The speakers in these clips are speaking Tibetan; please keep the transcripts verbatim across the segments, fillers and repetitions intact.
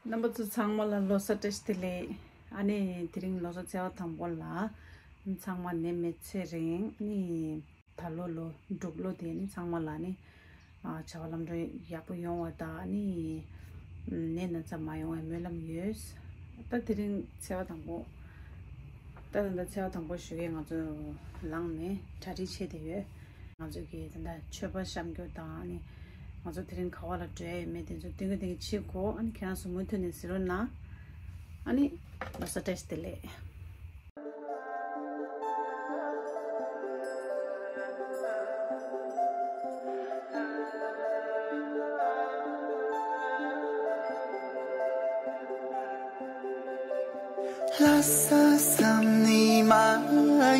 རྣམ་པ་ཚོ་ཚང་མ་ལ་ལོ་གསར་བཀྲ་ཤིས་བདེ་ལེགས། ཨ་ནི་དེ་རིང་ལོ་གསར་ཚེས་པ་དང་པོ་ལ་ཚང་མ་ནད་མེད་ཚེ་རིང་། ཨ་ནི་ད་ལོ་ལོ་འབྲུག་ལོ་དེ་ནི་ཚང་མ་ལ་ནི་ཨ་བྱ་བ་ལམ་འགྲོ་ཡག་པོ་ཡོང་བ་དང་། ཨ་ནི་ནད་ན་ཚ་མ་ཡོང་བའི་སྨོན་ལམ་ཡོད། ད་དེ་རིང་ཚེས་པ་དང་པོ། ད་ད་ལྟ་ཚེས་པ་དང་པོ་ཞུ་གི་ང་ཚོ་ལངས་ནས་གྲ་སྒྲིག་བྱས་བསྡད་ཡོད། ང་ཚོ་གི་ད་ལྟ་མཆོད་པ་བཤམས་རྒྱུ་དང་། ཨ་ནི་ང་ཚོ་དེ་རིང་ག་བ་ལ་འགྲོ་ཡ་ཡོད་མེད་དེ་ཚོ་སྟོན་གི་སྟོན་གི་བྱེད་དགོས། ཨ་ནི་ཁྱེད་རང་ཚོ་མུ་མཐུད་ནས་གཟིགས་རོགས་གནང་། ཨ་ནི་ལོ་གསར་བཀྲ་ཤིས་བདེ་ལེགས། ལྷ་ས་བསམ་ནི་མ་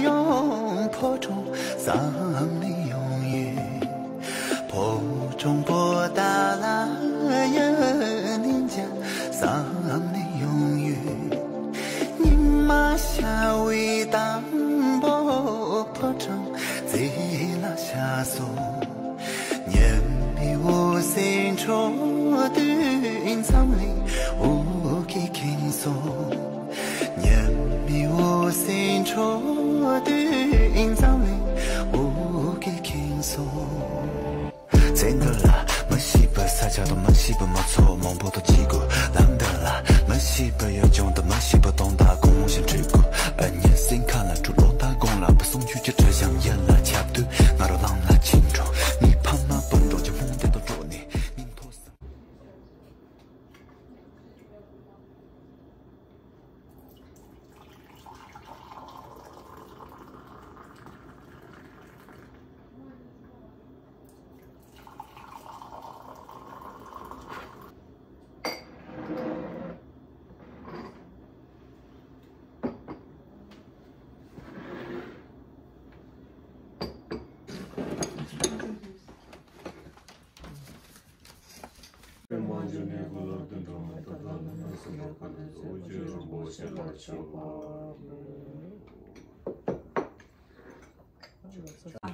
ཡོང་། ཕོ་བྲང་བསམ་ནི་ཡོང་ཡོད། ཕོ་བྲང་པོ་ཏཱ་ལ་ཡོད་ནི་འཇའ་བསམ་ནི་ཡོང་ཡོད། ཉི་མ་ཤར་བའི་དང་པོ་ཕོ་བྲང་རྩེ་ལ་ཤར་སོང་། ཉི་མའི་འོད་ཟེར་འཕྲོ་དུས་མཚམས་ལས་འོད་ཀྱིས་ཁེངས་སོང་། ཉི་མའི་འོད་ཟེར་འཕྲོ་དུས་མཚམས་ལས་འོད་ཀྱིས་ཁེངས་སོང་། ཚེ་འདི་ལ་མི་ཤེས་པའི་ས་ཆ་དང་མི་ཤེས་པའི་མི་ཚོགས་མང་པོ་དང་གཅིག་གོ། ལམ་འདི་ལ་མི་ཤེས་པའི་ཡུལ་ལྗོངས་དང་མི་ཤེས་པའི་སྟོང་ཐག་གང་བཞིན་འཁྲིད་དགོས། ཨ་ཉི་སེམས་ཁ་ལ་འཁྲུག་ལོ་ཟླ་གང་ལ་བུ་སོང་ཆུ་ཀྱི་དྲི་ཞིམ་ཡིད་ལ་ཁྱབ་དུས་ང་རང་ལམ་ལ་ཁྱེར་འགྲོ། ངའི་ཕ་མ་བུ་འགྲོ་གྱི་སྨོན་འདུན་དང་འགྲོགས་ནས་སྙིང་ཐོ་ས།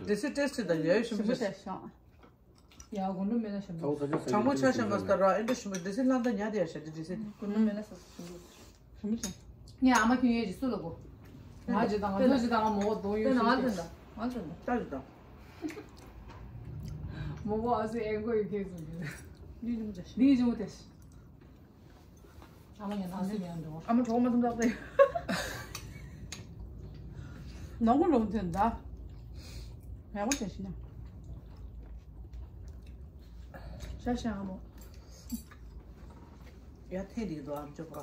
འདི་སི་ཊེས་ཊི་དང་ཡ་ཡོ་ཞིམ་པོ་ཞིམ་པོ་ཞིག་ཤོག་ཡ་དགུང་ལོ་མེད་ན་ཞིམ་པོ། དྲང་པོ་ཆ་བཞག་པ་ལྟར་ར་ཨེ་འདྲ་ཞིམ་པོ། འདི་སི་ལྷ་མདའ་ཉལ་དེ་ཡ་ཞེ་འདི་འདི་སི། དགུང་ལོ་མེད་ན་ཞིམ་པོ་ཞིམ་པོ་ཞིམ། ངས་ཨ་མ་ཁྱོད་ཡོད་ཅིག་སུ་ལ་གོ། ང་ཅི་དང་ང་ཚོ་ཅི་དང་ང་མོ་གོ་དོ་ཡོད་ཞིམ་པོ་ཞིམ། ང་ཚོ་ད་ཅི་དང་། མོ་གོ་ཨ་སི་ཨེ་གོ་ཡོད་ཁེ་སོང་གི། ནི་ཅུང་ཅ་ཤི། ནི་ཅུང་ཏེ་ཤི། ཨ་མ་ཡང་ནང་སེམས་ཡང་འགྲོ། ཨ་མ་གྲོགས་མ་ཐུམ་ཐག་ཏེ། ནང་གོ་ལོང་ཐོན་ད། ཡང་མོ་ཏེ་ཤི་ན། ཤ་ཤ་ཨ་མོ། ཡ་ཐེ་རིག་དོ་ཨམ་ཅོག་པ།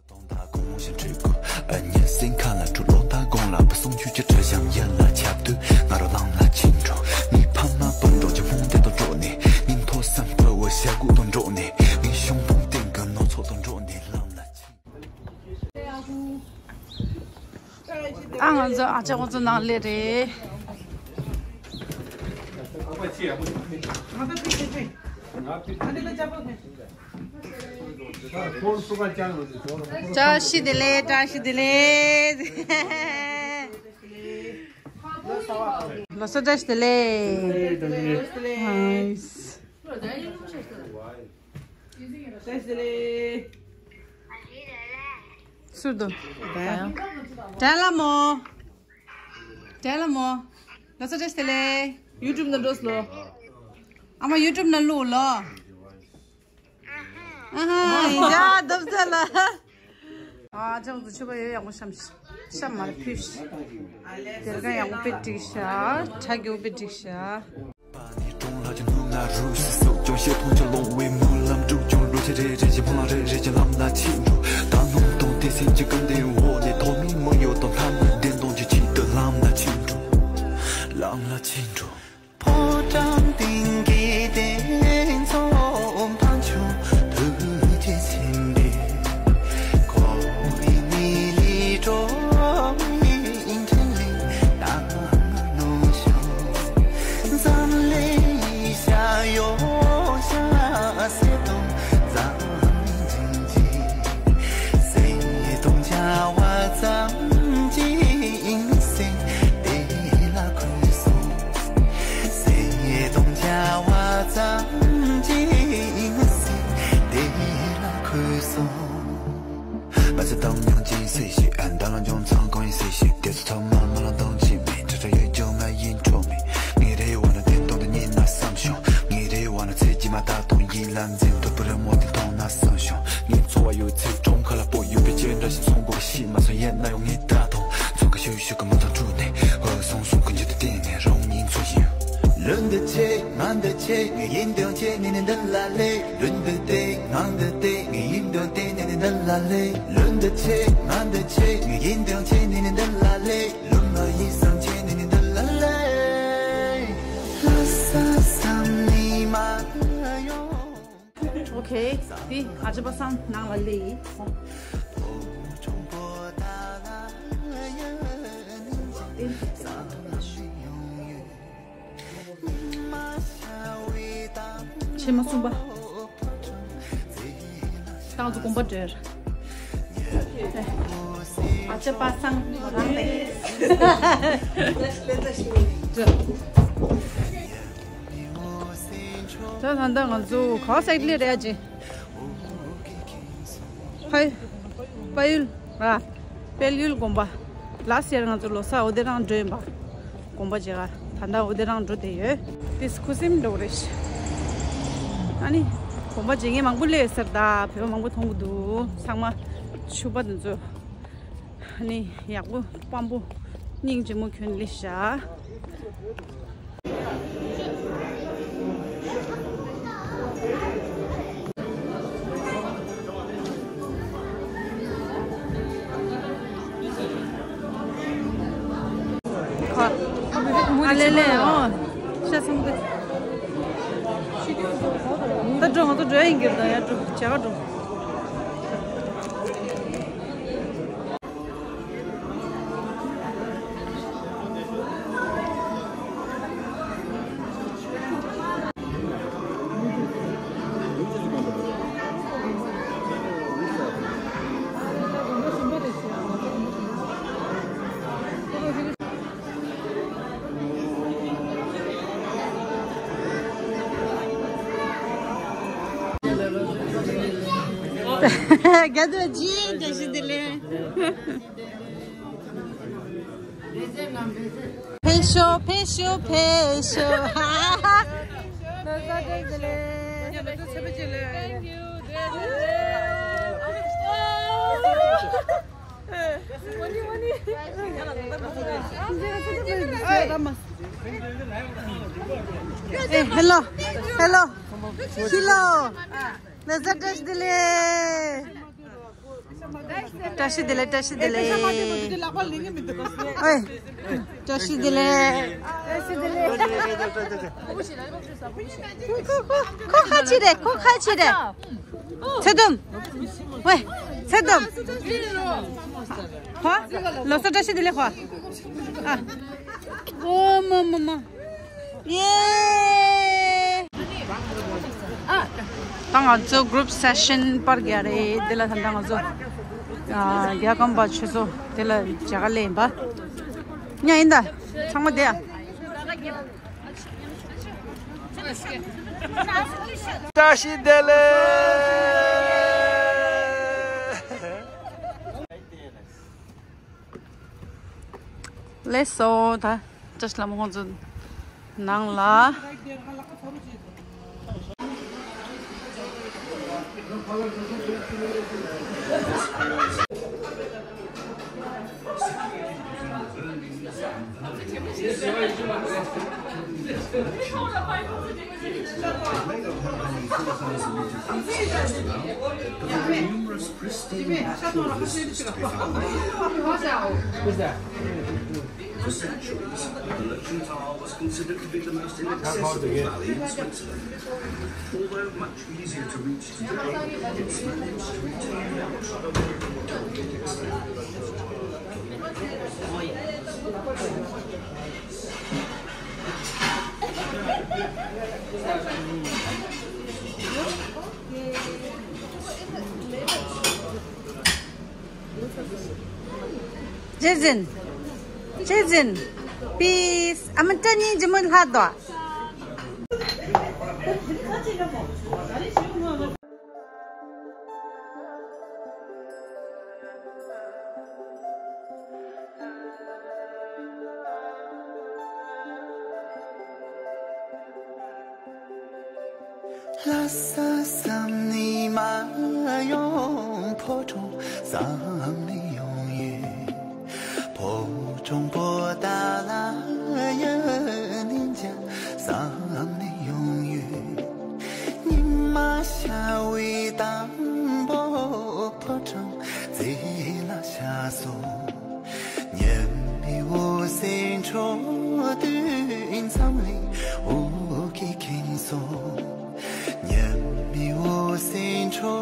སྟོང་ཐག་གོང་ཞིག་འཁྲིད་དགོས། ཨ་ཉི་སེང་ཁ་ལ་འཁྲུག་ལོ་ཟླ་གོང་ལ་བུ་སོང་ཆུ་ཀྱི་དྲི་ཞིམ་ཡིད་ལ་ཁྱབ་དུས་ང་རོ་ལམ་ལ་ཕྱིན་འགྲོ། ངའི་ཕ་མ་བུ་འགྲོགས་ཀྱི་སྨོན་འདུན་དང་འགྲོགས་ནས། སྙིང་ཐོ་སམ་བུ་བོ་ཞྭ་གུག་དང་འགྲོགས་ནས། ངའི་གཞུང་འབུམ་སྟེང་གི་ནོར་ཚོགས་དང་འགྲོགས་ནས་ལམ་ལ་ཕྱིན། ཨ་ང་ཚོ་ཨ་ཅག་ཁོ་ཚོ་ནང་སླེབས་རེད། བཀྲ་ཤིས་བདེ་ལེགས། བཀྲ་ཤིས་བདེ་ལེགས། ལོ་གསར་བཀྲ་ཤིས་བདེ་ལེགས། ཧའི། བཀྲ་ཤིས་བདེ་ལེགས། སུ་འདུག་དྲན་ལ་མོ། དྲན་ལ་མོ། ལོ་གསར་བཀྲ་ཤིས་བདེ་ལེགས། ཡུ་ཊུབ་ནང་འགྲོ་སོང་ལོ། ཨ་མ་ཡུ་ཊུབ་ནང་བླུགས་ལོ། ཨ་ཧ། ཡིན་ཡ་རྡབ་ས་ལ། ཨ་ཅག་ཏུ་ཆུ་བ་ཡོད་ཡག་པོ་བཤམས་ཤིག་བཤམས་མ་ལ་ཕུལ་ཤིག་དེར་ག་ཡག་པོ་དཔེ་བསྒྲིགས་ཤག་གྲ་རྒྱས་པོ་དཔེ་བསྒྲིགས་ཤག་ཕོ་བྲང་སྟེང་གི་གདན་ཚོགས་འཕགས་མཆོག་ཐུགས་རྗེ་ཆེན་པོས། འཁོར་བའི་གནས་ལས་སྒྲོལ་བའི་ཕྲིན་ལས་གནང་ནོ་ཤོག་འཛམ་གླིང་ཡེ་ཤེས་ཡོ་བྱད་གསེར་དང་འཛམ་གླིང་འཛིན་གྱི། ཚེ་དང་མྱང་ཅིང་སྲིད་ཞི་ཨན་ད་ལ་འབྱུང་ཚང་གང་ཡིན་སྲིད་ཞི། དེ་ཚོ་ཐོག་མ་མ་ལ་འདང་ཅི་མེད། ཁྲ་ཁྲ་ཡོད་ཀྱང་ང་ཡིན་འཕྲོ་མེད། ངའི་རེ་བ་ན་དེ་དོན་དུ་ཉིད་ན་བསམ་བྱུང་། ངའི་རེ་བ་ན་ཚེ་ཇི་མ་ད་དུང་ཡིད་ལ་འཛིན་དུ་པུ་རི་མོ་དེ་མཐོང་ན་བསམ་བྱུང་། ངའི་འཚོ་བ་ཡོད་ཚེ་གྲོང་ཁ་ལ་པོ་ཡོད་པའི་ཅན་འདྲ་ཞིག་སོང་དགོས་པ་ཤི་མ་སོང་ཡན་ན་ཡོང་ངེས་ད་དུང་ཚོང་ཁ་ཤུ་ཤུ་གི་མ་དང་འཁྲུག་ནས་འོ་སོང་སོང་གི་འཇུ་དུ་བསྟན་ནས་རང་ཉིད་འཚོ་ཡིན། ལུན་འདི་ཆེ་ང་འདི་ཆེ་ངའི་ཡིན་དོན་ཆེ་ནི་ནི་འདི་ལ་ལེ། ལུན་འདི་ཏེ་ང་འདི་ཏེ་ངའི་ཡིན་དོན་ཏེ་ནི་ནི་འདི་ལ་ལེ། ལུན་འདི་ཆེ་ང་འདི་ཆེ་ངའི་ཡིན་དོན་ཆེ་ནི་ནི་འདི་ལ་ལེ། ལུན་ང་ཡིན་བསམ་ཆེ་ནི་ནི་འདི་ལ་ལེ། ལྷ་ས་བསམ་ནི་མ་ཡོང་། ཨོ་ཁེ། དེ་ཨ་ཅེ་པ་སང་ནང་ལ་ལེ། ཕྱི་མ་གསུམ་པ། ཏང་ཙུ་དགོན་པ་འདྲེར། ཨ་ཅེ་པ་སང་རང་ལེ། ད་ད་ལྟ་ང་ཚོ་ག་སའིཌ་ལ་རེད་ཨ་ཅེ། ཕ་ཡུལ། ཕ་ཡུལ་ར། དཔལ་ཡུལ་དགོན་པ། ལ་སེར་ང་ཚོ་ལོ་གསར་འོ་དེ་རང་འགྲོ་ཡིན་པ། དགོན་པ་མཇལ་ག་ད་ལྟ་འོ་དེ་རང་འགྲོ་བསྡད་ཡོད། དེ་ཁུ་སིམ་འགྲོ་རེད། ཨ་ནི། དགོན་པ་མཇལ་མཁན་མང་པོ་སླེབས་ཡོད་ས་རེད་ད། བོད་པ་མང་པོ་མཐོང་གི་འདུག་ཚང་མ་ཕྱུ་པ་དེ་ཚོ། ཨ་ནི་ཡག་པོ་སྤམ་པོ་སྙིང་རྗེ་མོ་གྱོན་སླེབས་ཤག་ཨ་ལེ་ལེ་ཨོ། ཤ་ཚང་དེ། ད་འགྲོ་ང་ཚོ་འགྲོ་ཡིན་གྱི་ད་ཡར་འགྲོ་བྱ་ག་འགྲོ། རྒྱ་དུ་ཇི་འདྲ་ཞིག་འདི་ལས། ཕེབས་ཤོག་ཕེབས་ཤོག་ཕེབས་ཤོག་ལོ་གསར་བཀྲ་ཤིས་བདེ་ལེགས། Thank you. ཨེ་ཧེ་ལོ། ཧེ་ལོ། ཧེ་ལོ། ལོ་གསར་བཀྲ་ཤིས་བདེ་ལེགས། བཀྲ་ཤིས་བདེ་ལེགས། བཀྲ་ཤིས་བདེ་ལེགས། ཨོའི། བཀྲ་ཤིས་བདེ་ལེགས། ཁོ་ཁོ་ཁོ་ཁ་ཆེ་རེད། ཁོ་ཁ་ཆེ་རེད། ཚེ་དུམ། ཝེ། ཚེ་དུམ། ཧོ། ལོ་གསར་བཀྲ་ཤིས་བདེ་ལེགས་ཧོ། ཨ། ཨོ་མ་མ་མ། ཡེ། ད་ང་ཚོ་group session པར་རྒྱག་རེད། དེ་ལ་ད་ལྟ་ང་ཚོ་རྒྱལ་ཁམས་པ་ཆོས་ཚོ་དེ་ལ་མཇལ་ཁ་སླེབས་ཡིན་པ། ཉ་ཡིན་ད། ཚང་མ་བསྡད་ཨ། བཀྲ་ཤིས་བདེ་ལེགས། ལགས་སོ། ད་བཀྲ་ཤིས་ལྷ་མོ་ཁོང་ཚོ་ནང་ལ། For centuries, the Lötschental was considered to be the most inaccessible valley in Switzerland. Although much easier to reach today, it's managed to retain much of the rugged extent. ཇེ་ཟིན། ཇེ་ཟིན། པིས། ཨ་མ་ཏྲ་ཉིན་ཇི་མོ་ལྷ་དོ། ལྷ་ས་བསམ་ནས་མ་ཡོང་། ཕོ་བྲང་བསམ་ནས་ཡོང་ཡོད། ཕོ་བྲང་པོ་ཏཱ་ལ་ཡུལ་ནས་མཇལ་བསམ་ནས་ཡོང་ཡོད། ཉི་མ་ཤར་བའི་དང་པོ་ཕོ་བྲང་རྩེ་ལ་ཆགས་སོང་། ཉི་མའི་འོད་ཟེར་འཕྲོ་དུས་མཚམས་ལས་འོད་ཀྱིས་ཁེངས་སོང་། ཉི་མའི་འོད་ཟེར་འཕྲོ་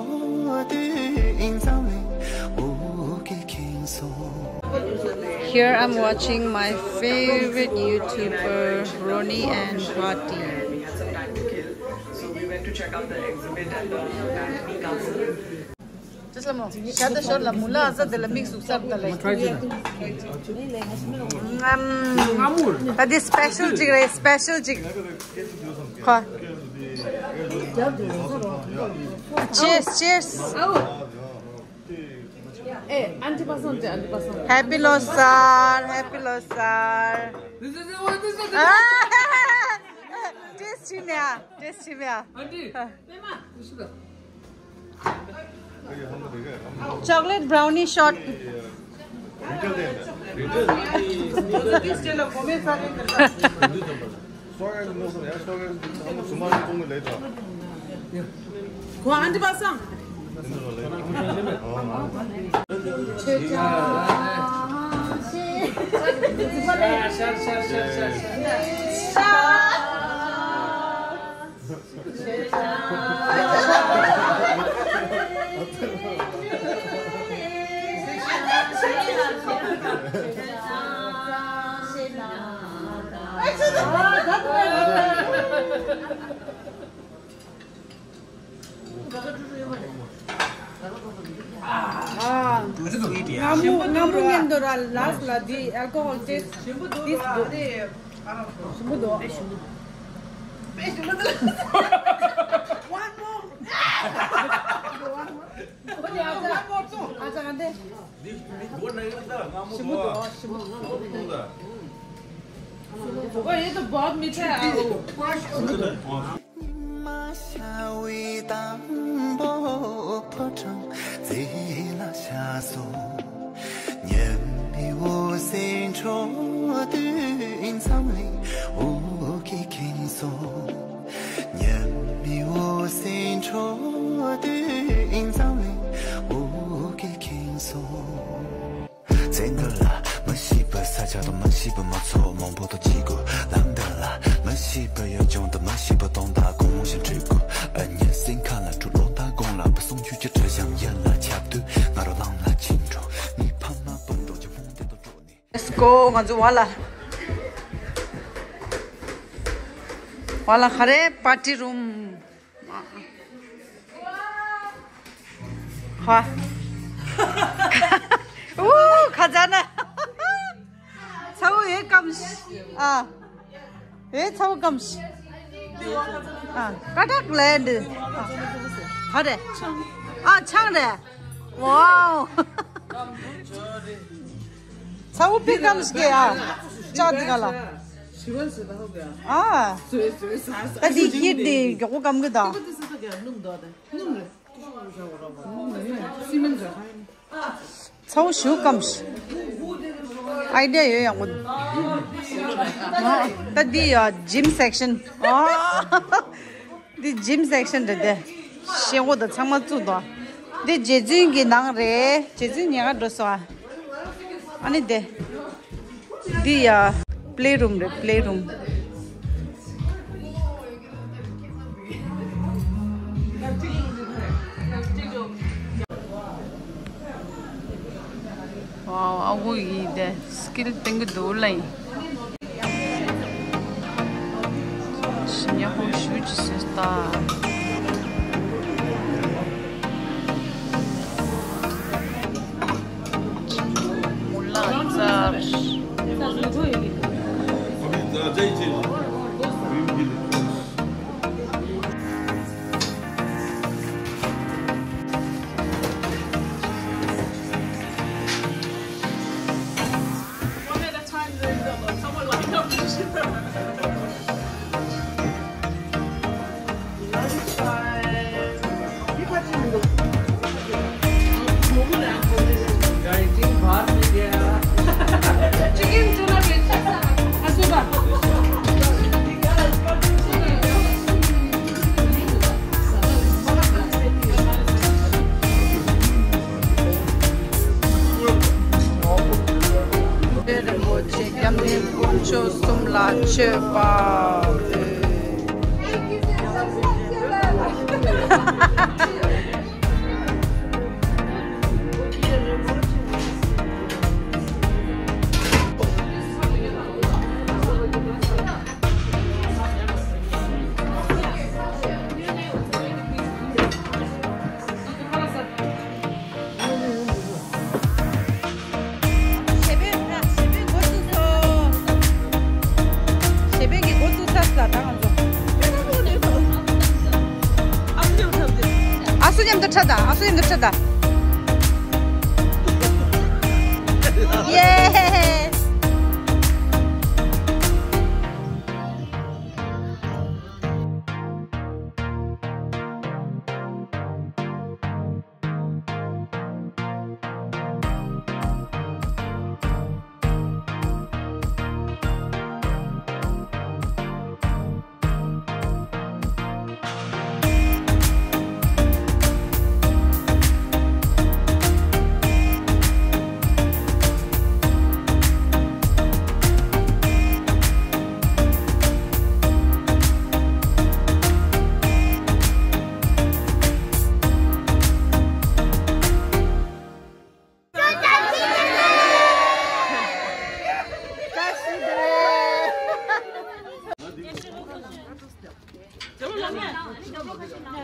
དུས་མཚམས་ལས་འོད་ཀྱིས་ཁེངས་སོང་། Here I'm watching my favorite YouTuber Ronnie and Bhatti. So we went to check out the exhibit at the Academy Council. ཇི་ལ་མོ། ཤ་ད་ཤོར་ལ་མུ་ལ་ཨ་ས་དེ་ལ་མིག་ཟུག་ས་ད་ལ། ང་མུར། ད་དེ་སི་པེ་ཤལ་ཅིག་རེད། སི་པེ་ཤལ་ཅིག་ཁོ། Cheers, cheers. ཨེ། ཨན་ཊི་པ་སང་ཅི། ཨན་ཊི་པ་སང་། Happy Losar, Happy Losar. This is what this is. Taste ཆི་མེད་ཨ། Taste ཆི་མེད་ཨ། Auntie. Chocolate brownie shot. ཁོ་ཨན་ཊི་པ་སང་། ཨ། སྔ་མོ་སྔ་མོ་ཉན་དུ་ར་ལཱས་ལ་འདི་ཨལ་ཀོ་ཧོལ་ཊེས་ཊེས་འདུག་ཞིམ་པོ་འདུག One more. One more. ཨ་ཅག་ཨ་འདི། ཞིམ་པོ་འདུག་ཞིམ་པོ་འདུག་ཨོ་ཡེ་ཏོ་བྷོད་མི་ཐེ་ཨ། ཉི་མ་ཤར་བའི་དང་པོ་ཕོ་བྲང་རྩེ་ལ་ཆགས་སོང་། ཉི་མའི་འོད་ཟེར་འཕྲོ་དུས་མཚམས་ལས་འོད་ཀྱིས་ཁེངས་སོང་། ཉི་མའི་འོད་ཟེར་འཕྲོ་དུས་མཚམས་ལས་འོད་ཀྱིས་ཁེངས་སོང་། ཚེ་འདི་ལ་མི་ཤེས་པའི་ས་ཆ་དང་མི་ཤེས་པའི་མི་ཚོགས་མང་པོ་དང་གཅིག་དགོས། ལམ་འདི་ལ་མི་ཤེས་པའི་ཡུལ་ལྗོངས་དང་མི་ཤེས་པའི་དོན་དག་གང་མང་ཞིག་འཕྲད་དགོས། ཨ་མྱེས་སེམས་ཁ་ལ་འཁྲུག་ལོ་ཟླ་གང་ལ་བུ་སོང་ཆུ་ཀྱི་དྲི་ཞིམ་ཡིད་ལ་ཁྱབ་དུས་ང་རང་ལམ་ལ་ཕྱིན་འགྲོ། ངའི་ཕ་མ་སྤུན་གྲོགས་ཀྱི་སྨོན་འདུན་དང་འགྲོགས་ནས། Let's go. ང་ཚོ་བ་ལ། བ་ལ་ག་རེ་པར་ཊི་རུམ། ཧ། ཨུ། ཁ་ཛ་ན། ཚ་བོ་ཡོད་ཀམ་ཤི། ཨ། ཨེ་ཚ་བོ་ཀམ་ཤི། ཨ། ཀ་ཏག་ལེ་འདི། ཨ། ག་རེ། ཨ། ཆང་རེད། ཝའོ། ཚ་བོ་པི་ཀམ་ཤི་གེ་ཨ། ཅག་འདི་ག་ལ། ཨ། ད་འདི་ཁྱེར་འདི་མགྱོགས་པོ་ཀམ་གི་ད། ཚ་བོ་ཞུ་ཀམ་ཤི། ཨའི་ཌི་ཡ་ཡོད་ཡག་པོ། ད་འདི་ཡ་ཇིམ་སེག་ཤན། འདི་ཇིམ་སེག་ཤན་རེད་དེ། ཤེལ་སྒོ་དང་ཚང་མ་བཙུགས་འདུག་འདི་རྗེ་བཙུན་གྱི་ནང་རེད། རྗེ་བཙུན་ཉལ་ག་འགྲོ་སོང་ཨ། ཨ་ནི་དེ། འདི་ཡ་པི་ལེ་རུམ་རེད། པི་ལེ་རུམ། ཝའོ། ཨ་ཁུ་ཡིས་དེ་སི་ཀིལ་བསྟན་གི་འདུག་ལ་ཡིན། ཞི་ཉ་ཧོ་ཞུ་ཅི་སི་ཏ། མུ་ལ་ཙར། One at a time, then someone lined up. གཞས་འབོད་ན་གཞས་འབོད་འགོ་བཙུགས་སོང་། གཞས་འབོད་ཀྱི་འགོ་བཙུགས་ས་ལ་ད་ང་ཚོ། ཨ་སུ་མཉམ་དུ་ཁྲ་ད། ཨ་སུ་མཉམ་དུ་ཁྲ་ད། ཡེ།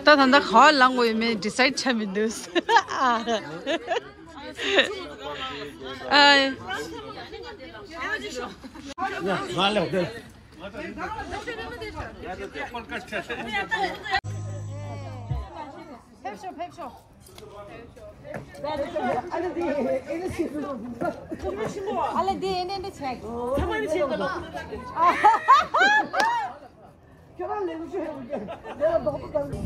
ད་ད་ལྟ་ག་པར་ལངས་དགོས་ཡོད་མེད་ཌི་སའིཌ་བྱས་མི་འདུག་ཨ། ཕེབས་ཤོག་ཕེབས་ཤོག་ཨ་ལེ་འདི་ཨེ་ནས་འདི་བྱས། ཚང་མ་འདི་བྱས་ད་ལོ། ཁྱོད་རང་ལས་ཀ་ཤོད་ཡོང་གི། ལས་ལ་རྡོག་པོ་བཏང་གི།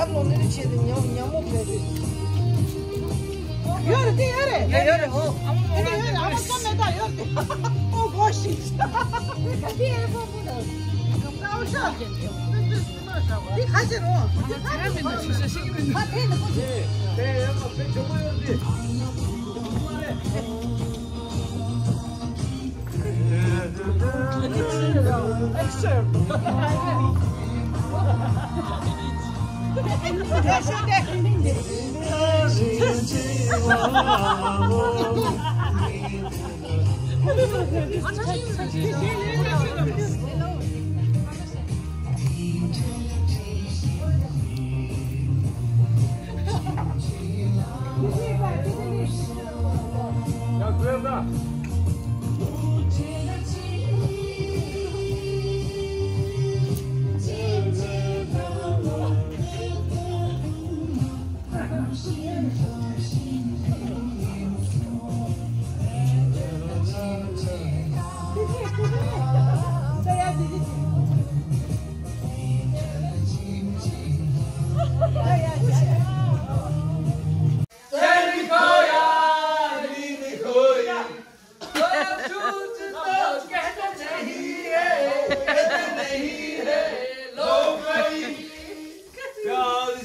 རྒྱབ་ལོག་ནས་ཆེད་དུ་ཉམས་ཉམས་མོ་བྱས་ཏེ། ཡོད་རེད་དེ་ཡོད་རེད། ཡོད་རེད་ཨོ། ཨ་མ་ཨ་མ་ཡོད་རེད། ཨ་མ་བསམ་མེད་ད་ཡོད་རེད། ཨོ་གོ་ཤི། ད་དེ་ཨེ་ཕོ་ཕོ་ད། ཀའོ་ཤ་ཅན་དེ། དེ་ཁ་ཤས་རོ། དེ་ཁ་ཤས་རོ། ད་དེ་ནི་ཁོ་ཚོ། དེ་ཡོད་པ་དཔེ་ཆེན་པོ་ཡོད་དེ།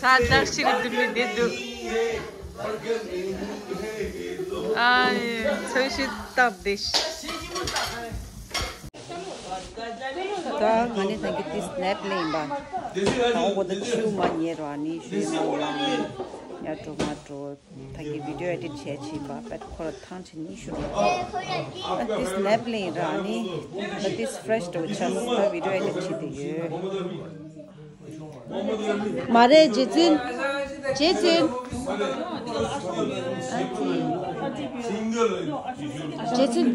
ས་བདག་ཞིག་འདི་མི་བདེ་འདུག་ཨ་ཡེ་ཚོས་ཤིག་སྟབས་བདེ་ཤིག་ད་ང་ནི་ད་གི་ཏི་སི་ནེབ་ལེན་པ། ད་འོ་གོ་ད་ཆུ་མ་ཉེ་ར་ནི་ཞུ་ཡ་མ་ཡ་འགྲོ་མ་འགྲོ། ད་གི་བི་ཌིའོ་ཨེ་ཌིཊ་བྱས་ཕྱིན་པ་པད་ཁོ་ར་ཐང་ཆེན་ཉི་ཤུ་ར། ད་ཏི་སི་ནེབ་ལེན་ར་ནི་ད་ཏི་སི་ཕེ་རེ་ཤི་འགྲོ་ཆ་ད་བི་ཌིའོ་ཨེ་ཌིཊ་བྱེད་དུ་ཡོད། མ་རེད་རྗེ་བཙུན། རྗེ་བཙུན། རྗེ་བཙུན།